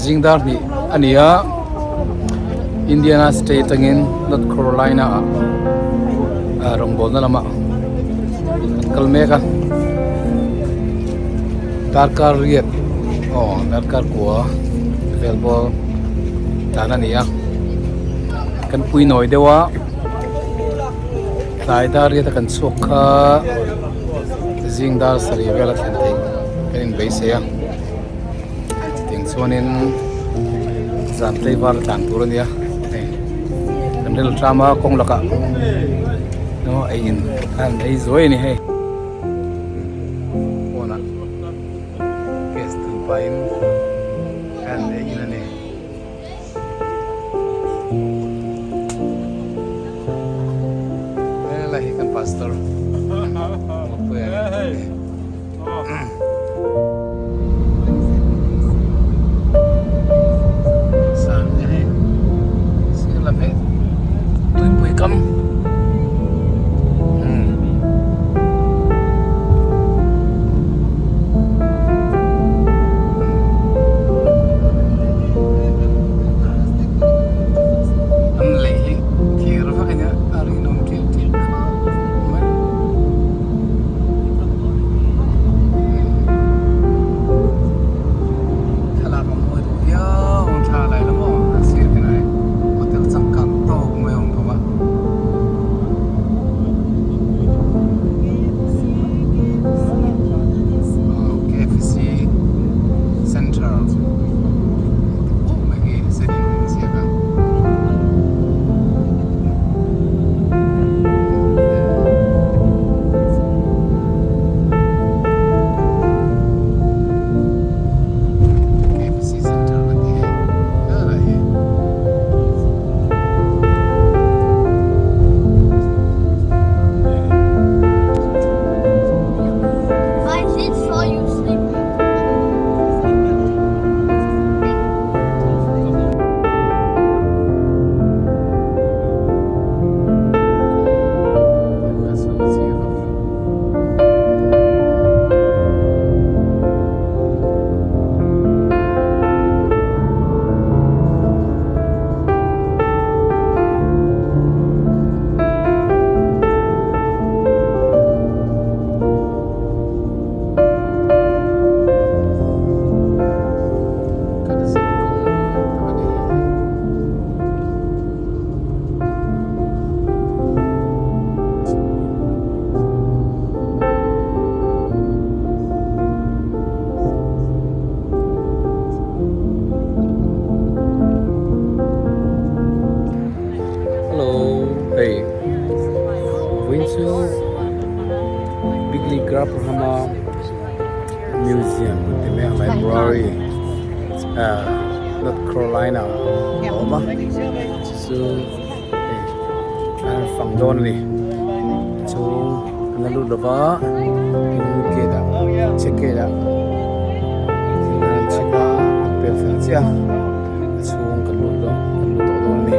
Zing dar hnih a ni a, Indiana state atangin North Carolina ah rawngbawlna lamah an kal mek a, darkar riat aw darkar kua vel bawr dan a ni a, kan pui nawi deuh a, tlai dar riat a kan chhuak kha zing dar sarih vel a thlen theih kan inbeisei a. Tiang chuanin zan tlaivar a tlan tur a nia hei kan rel tlam a kawng lakah emaw ei in a han ei zuai a ni hei pawnah gas tun pahin a han ei in a ni. Helai hi kan pastor Mapuia a ni. Tuipui kam An lei hi thir vek a nia a rinawm tial tial khawp mai. Thlalak a mawi duh viau ang thla lai la maw an sir te nai hotel changkang tawk mai a awm bawk a. KFC Center te pawh mai hi sen in an ziak a. KFC Center kan tih hei helai hi. I did saw you sleeping. Kan zin kawng tak a ni. Hello hei vawiin chu Bigly Grapahama Museum an ti mai a library ah North Carolina a awm a chu hei an fang dawn a ni chhung an la lut lova tin gate ah check gate ah thil an check a an pel fel chiah a a chhung kan lut dawn kan lut tawh dawn a ni.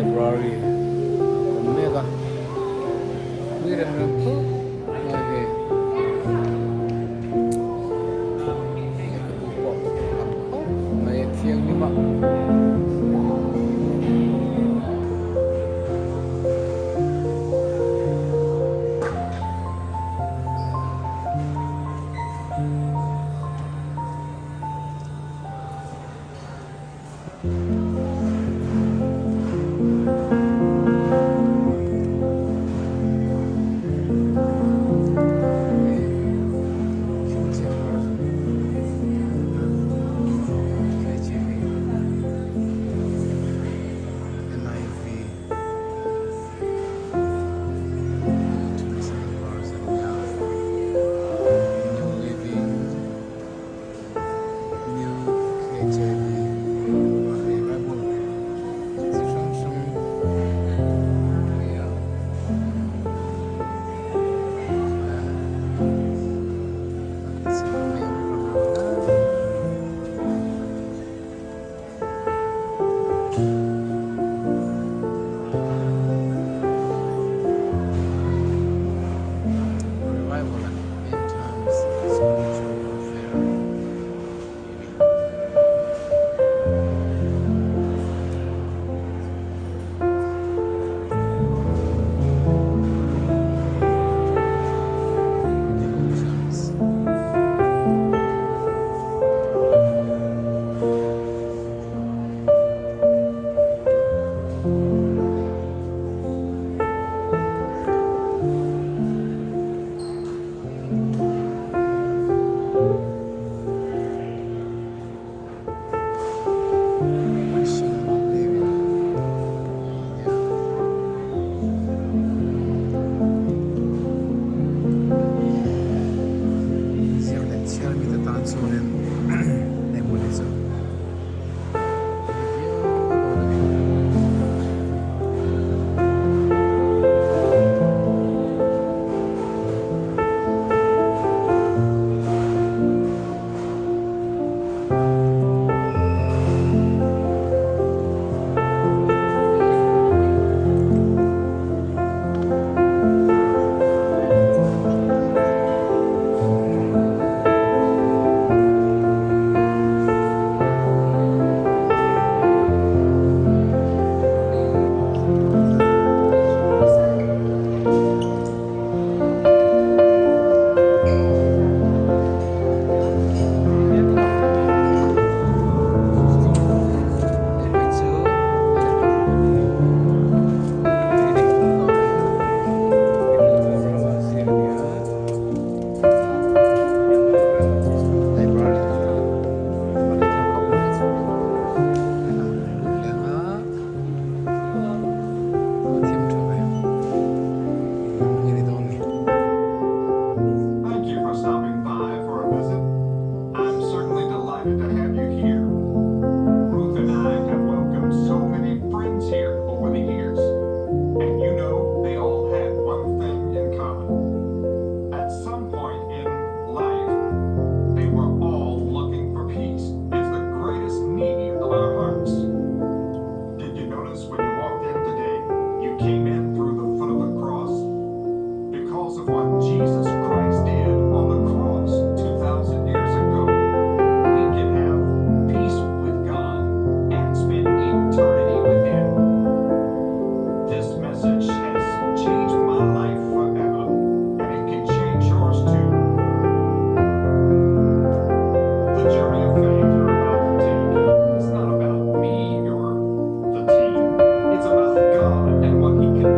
Library a awm mek a tui reng reng khawp mai hei lehkhabu pawh a tam khawp mai a thianghlim a. New KJV hei Bible chi hrang hrang a ni a. Revival and End Times Spiritual Warfare tih a ni. Devotions. Zir leh chhiar mite tan chuanin hei hmun hi chu a ni viau dawn a ni. Thank you for stopping by for a visit. I'm certainly delighted to have you here. Ruth and I have welcomed so many friends here over the years. And you know, they all had one thing in common. At some point in life, they were all looking for peace. It's the greatest need of our hearts. Did you notice when you walked in today, you came in through the foot of the cross? Because of what Jesus Christ did on the cross 2,000 years ago, we can have peace with God and spend eternity with Him. This message has changed my life forever, and it can change yours too. The journey of faith you're about to take is not about me or the team. It's about God and what He can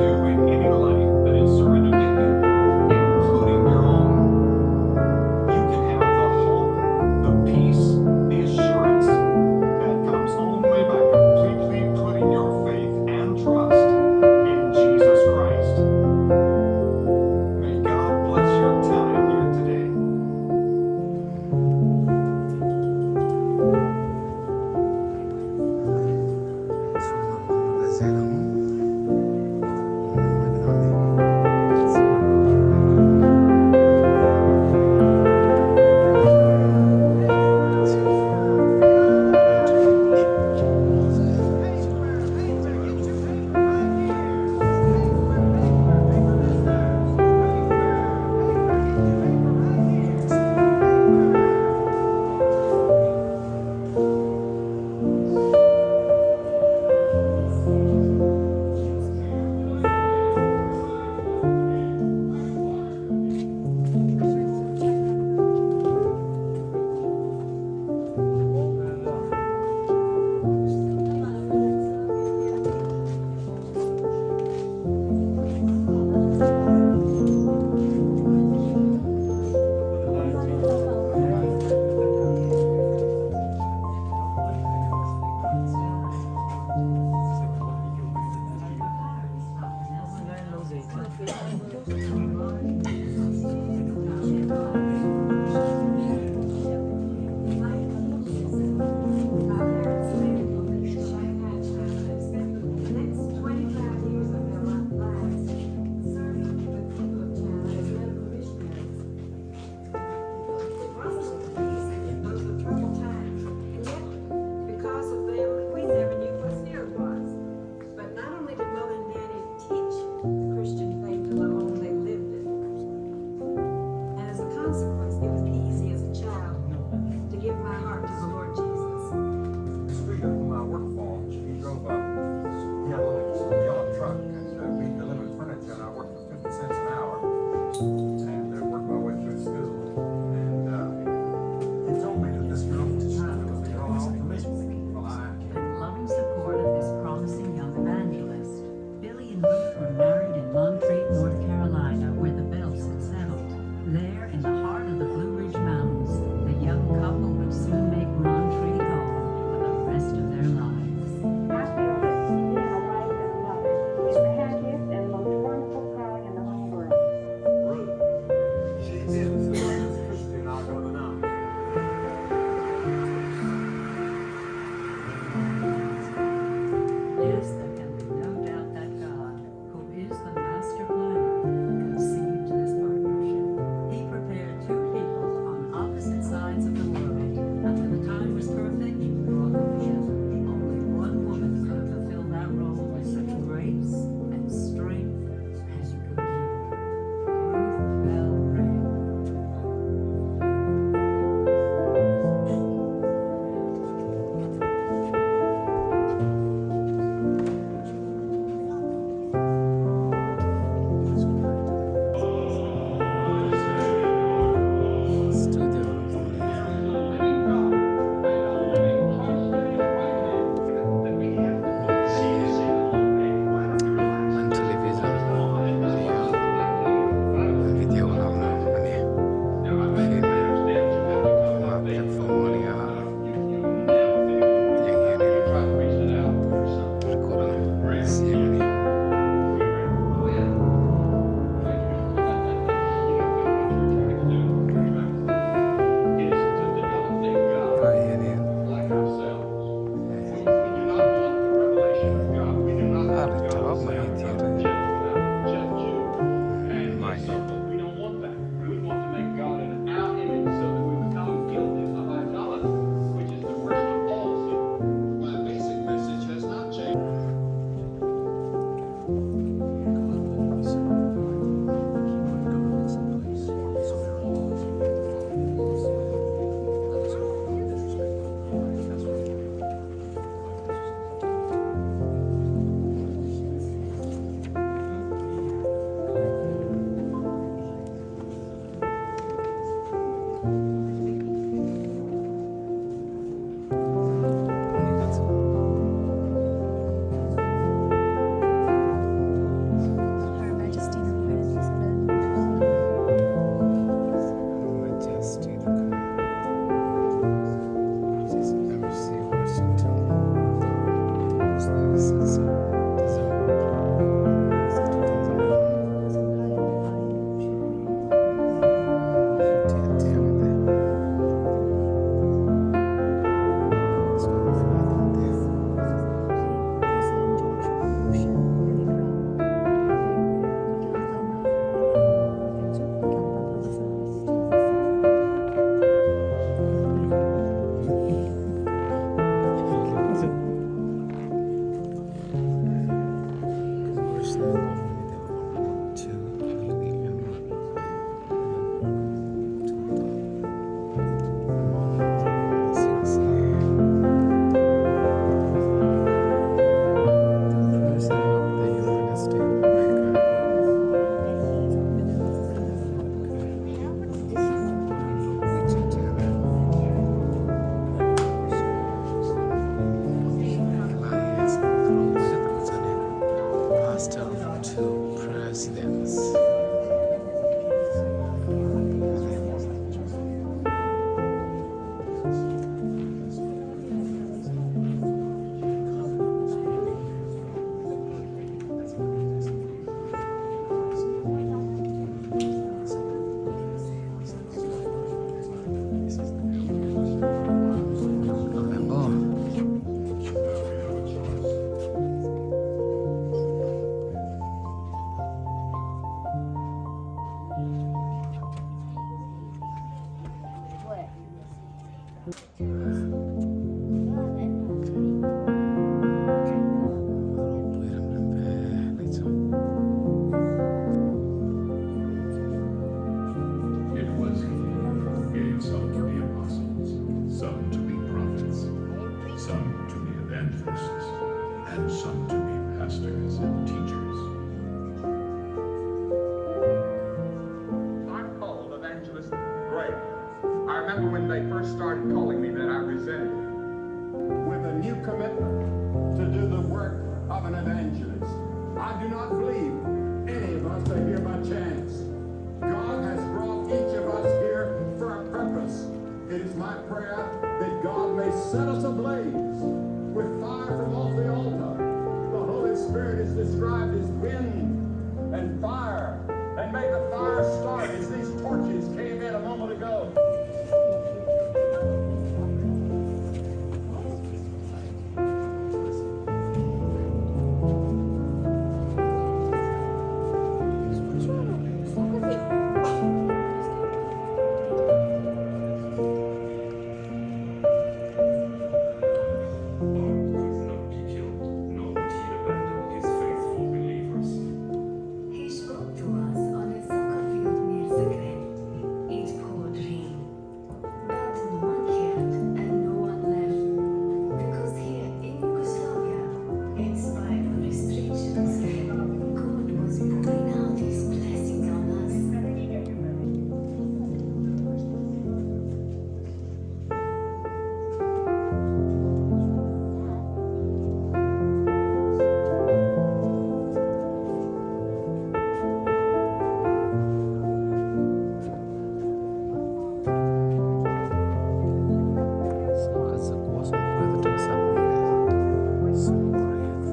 Streeter, whom I worked for, he drove a, he had a little yellow truck, and we delivered furniture, and I worked for 50 cents an hour, and worked my way through school. And he told me that this girl from China was the girl I ought to meet. Well, I and loving support of this promising young evangelist. Billy and Ruth were married in Montreat, North Carolina, where the Bells had settled. There, in the heart of the Blue Ridge Mountains, the young couple would soon make Montreat home for the rest of their lives. I feel that being a wife and a mother is the happiest and most wonderful calling in the whole world. Ruth, she is the greatest Christian I've ever known. Yes, there can be no doubt that God, who is the master planner, conceived this partnership. He prepared two people on opposite sides of the world, and when the time was perfect, he brought them together. Only one woman could have fulfilled that role with such grace and strength and good humor. Ruth Bell Ray. Studio lampang ni. An television a ni a video lakna a ni a platform a ni a tiang hianin record na siam a ni. Tah hianin a ri tha khawp mai theatre mai. Her Majesty the Queen Elizabeth. Her Majesty the Queen. This is MC Washington. This is December 2001. President George Bush and President of the United States of America. Pastor of two presidents. not believe any of us are here by chance. God has brought each of us here for a purpose. It is my prayer that God may set us ablaze with fire from off the altar. The Holy Spirit is described as wind and fire. And may the fire start as these torches came in a moment ago. Lord would not be killed, nor would he abandon his faithful believers. He spoke to us on a soccer field near Zagreb. It poured rain. But no one cared and no one left. Because here in Yugoslavia, in spite of restrictions, God was pouring out his blessings on us. Sangkhat zakua sawmpariat atanga 28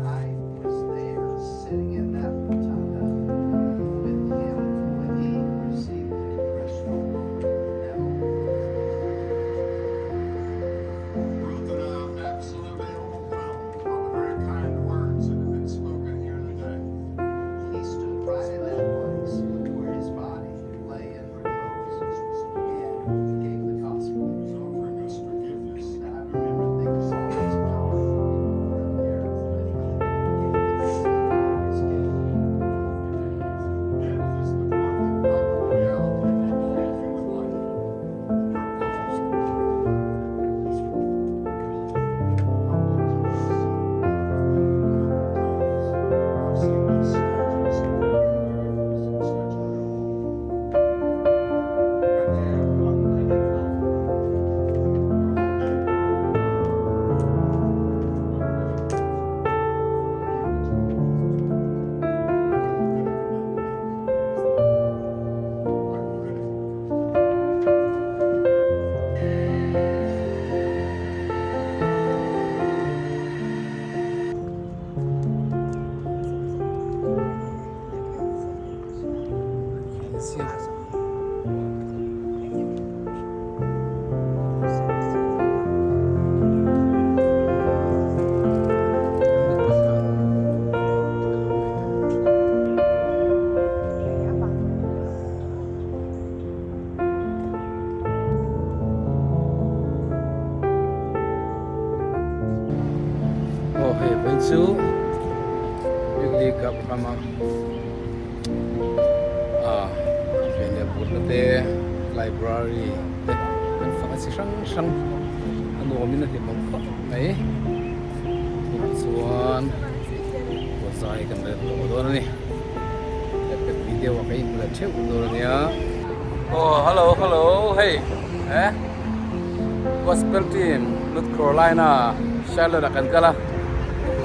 I was there sitting in that rotunda with him when he received the Congressional Medal. Ruth and I are absolutely overwhelmed by the very kind words that have been spoken here today. He stood right in that place where his body lay in repose and gave the gospel. He was offering us forgiveness. And I remember thinking all these powerful people were there when he gave the always gave. Death is the one proper reality of all human life. We're all I've seen these statues Aw hei vawiin chu weekly cup rama ah fianrial butna te library te an fak a chi hrang hrang a nuam in a hlim awm khawp mai tunah chuan pawzai kan rel tawh dawn a ni lehpek video ah ka inhmu leh theuh dawn a nia. Aw hello hello hei eh gospel team North Carolina Charlotte ah kan kal a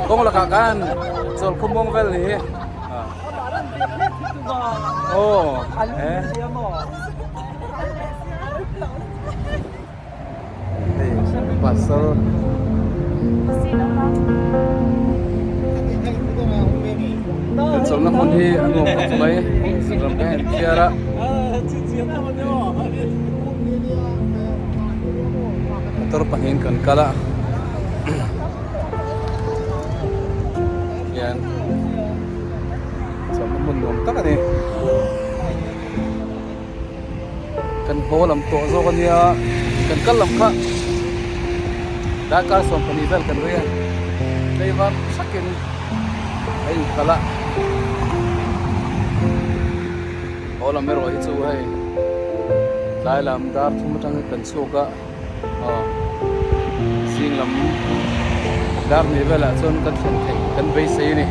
kawng lakah khan chawl khawmuang vel ni hi aw eh hei pastor kan chawlhna hmun hi a nuam khawp mai ram ka en phiar a. Motor pahnihin kan kal a hian chawlhna hmun nuam tak a ni kan haw lam tawh zawk a nia kan kal lam kha darkar 12 vel kan rei a tleivar thakin a inkhalh a haw lam erawh hi chu hei tlai lam dar thum atangin kan chhuak a aw zing lam dar hnih velah chuan kan thlen theih kan beisei a ni.